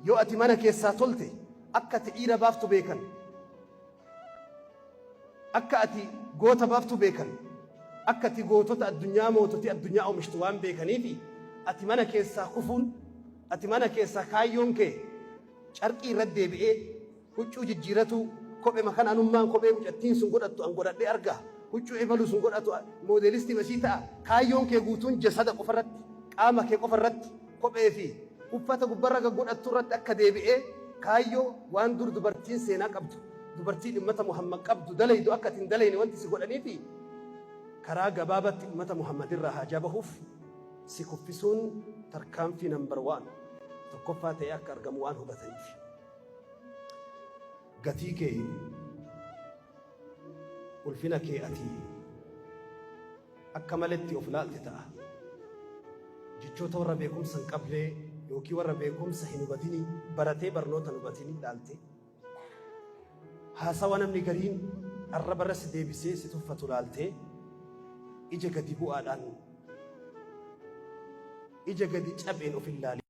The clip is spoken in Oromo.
Yoo ati mana keessaa tolte, akka ati dhiira baaftu beekan. Akka ati goota baaftu beekan. Akka ati gootota addunyaa moototi addunyaa oomishtu waan beekaniifi ati mana keessaa kufuun, ati mana keessaa kaayyoon kee carqii irratti deebi'ee huccuu jijjiiratuu, kophema kan anummaan kophee mucattiin sun godhattu an godhadhee arga, huccuu ebalu sun godhatu moodelistii masii ta'a, kaayyoon kee guutuun jasada qofa irratti, qaama kee qofa irratti, kophee fi uffata gubbarra gaggodhattu irratti akka deebi'ee kaayyoo waan dur dubartiin seenaa qabdu, dubartiin ummata Muhammad qabdu dalaydu akka ati hin dalayne wanti si godhaniifi karaa gabaabatti ummata Muhammad irraa haajaa bahuuf si kuffisuun tarkaanfii number one, tokkoffaa ta'ee akka argamu waan hubataniif. Gatii kee, ulfina kee ati akka maletti of laalte ta'a. Jechoota warra beekumsa hin qabnee yookiin warra beekumsa hin hubatinii, baratee barnoota hin hubatinii laalte. Haasawa namni gariin arraba irra si deebisee si tuffatu laaltee ija gadi bu'aadhaan ija gadi cabeen of hin laalin.